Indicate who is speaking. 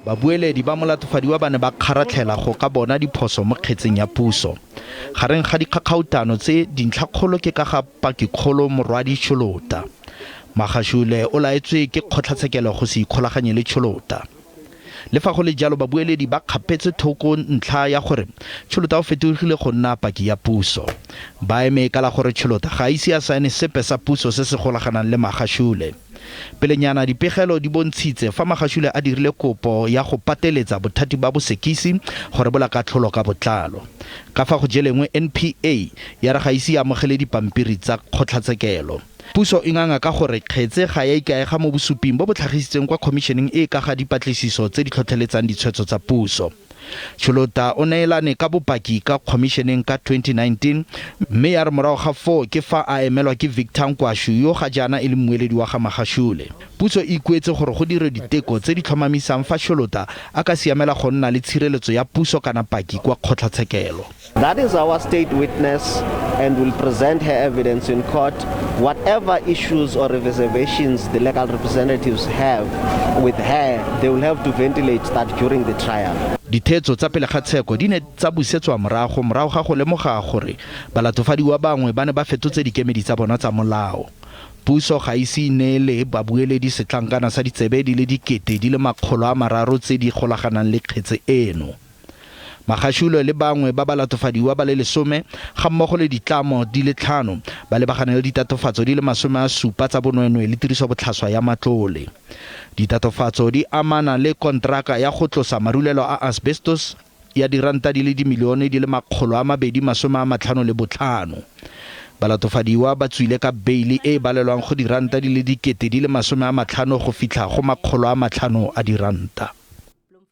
Speaker 1: Babueledi ba molatofadiwa ba ne ba kgaratlhela go ka bona diphoso mo kgetseng ya puso. Gareng ga dikgakgautano tse, dintlhakgolo ke ka ga pakikgolo Morwadi Cholota. Magashule o laetswe ke kgotlatshekelo go se ikgolaganye le Cholota. Le fa go le jalo, babueledi ba kgapetse thoko ntlha ya gore Cholota o fetogile go nna paki ya puso. Ba eme ka la gore Cholota ga a ise a saene sepe sa puso se se golaganang le Magashule. Pelenyana dipegelo di bontshitse fa Magashule a dirile kopo ya go pateletsa bothati ba bosekisi go rebola katlholo ka botlalo. Ka fa go jelengwe NPA ya re ga ise e amogele dipampiri tsa kgotlatshekelo. Puso e nganga ka gore kgetse ga ya ikaega mo bosuping bo bo tlhagisitsweng kwa khomišeneng e e ka ga dipatlisiso tse di tlhotlheletsang ditshwetso tsa puso. Cholota o neelane ka bopaki ka khomišeneng ka 2019 mme ya re morago ga foo ke fa a emelwa ke Victor Nkwashu yo ga jaana e leng mmueledi wa ga Magashule. Puso e ikuetse gore go dirwe diteko tse di tlhomamisang fa Cholota a ka siamela go nna le tshireletso ya puso kana paki kwa kgotlatshekelo.
Speaker 2: That is our state witness and will present her evidence in court. Whatever issues or reservations the legal representatives have with her, they will have to ventilate that during the trial.
Speaker 1: Ditheetso tsa pele ga tsheko di ne tsa busetswa morago morago ga go lemoga gore balatofadiwa bangwe ba ne ba fetotse dikemedi tsa bona tsa molao. Puso ga ise e neele babueledi setlankana sa ditsebe di le 300,000 tse di golaganang le kgetse eno. Magashule le bangwe ba balatofadiwa ba le lesome ga mmogo le ditlamo di le tlhano ba lebagane le ditatofatso di le 70 tsa bonweenwee le tirisobotlhaswa ya matlole. Ditatofatso di amana le konteraka ya go tlosa marulelo a asbestos ya diranta di le dimilione di le 255. Balatofadiwa ba tswile ka beili e e balelwang go diranta di le 50,000 go fitlha go 500 a diranta.